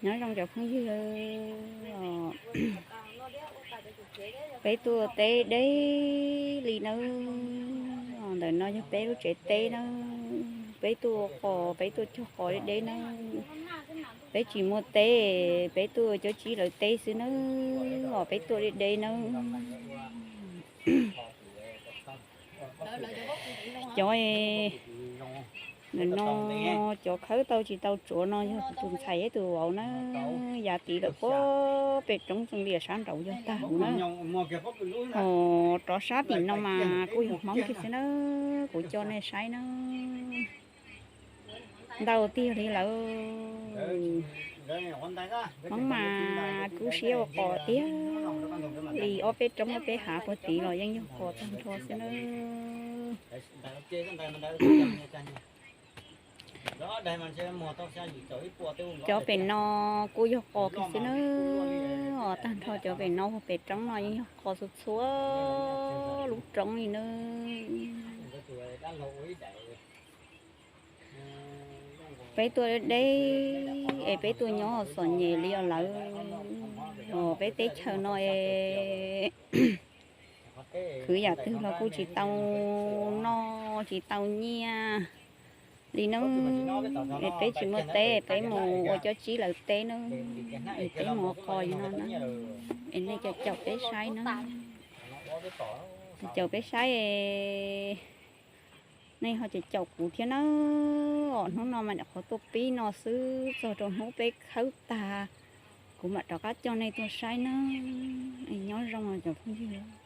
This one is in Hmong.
Nyob zoo cov phooj ywg, peb tuaj teb deb li nawb. Ntawm no yog peb lub tsev teb nawb. Peb tuaj ua qos, peb tuaj cog qos deb deb nawb. Peb tsis muaj teb, peb tuaj cov tsib lawv teb xwb nawb, os peb tuaj deb deb nawb. Cov, ntawm no cov khawb tau tsis tau tsuav no yog tus ntxhais thiab tus vauv nawb. Yav tid lawm puag pem roob Txoos Liam sab nraud yog tag huv nawb. Ho rov sab tim no mas kuj yog Hmoob kiag xwb nawb, kuv coj nej saib nawb. Ntau tiag li lawm. Hmoob mas kub siab ua qos tiag li, ob peb roob ob peb hav puag tid los yeej yog qos tag nrho xwb nawb. Cov pem no kuj yog qos kiag xwb nawb, tag nrho cov pem no puag pem roob no yeej yog qos txhua txhua lub roob li nawb. Peb tuaj deb deb es peb tuaj nyob txom nyem li os lawm. Os peb teb chaws no es khwv yam twg los kuj tsis tau noj tsis tau nyiaj li nawb. Es peb tsis muaj teb, peb mus ua cov tsib lawv teb nawb, es peb mus ua qos li no na. Es nej caum caum peb saib nawb, caum peb saib, nej ho caum caum kuv thiab nawb. Os hnub no mas nyuam qhuav tuaj pib no xwb, txog rau hnub peb khawb tag kuv mam rov qab coj nej tuaj saib nawb. Nyob zoo cov phooj ywg.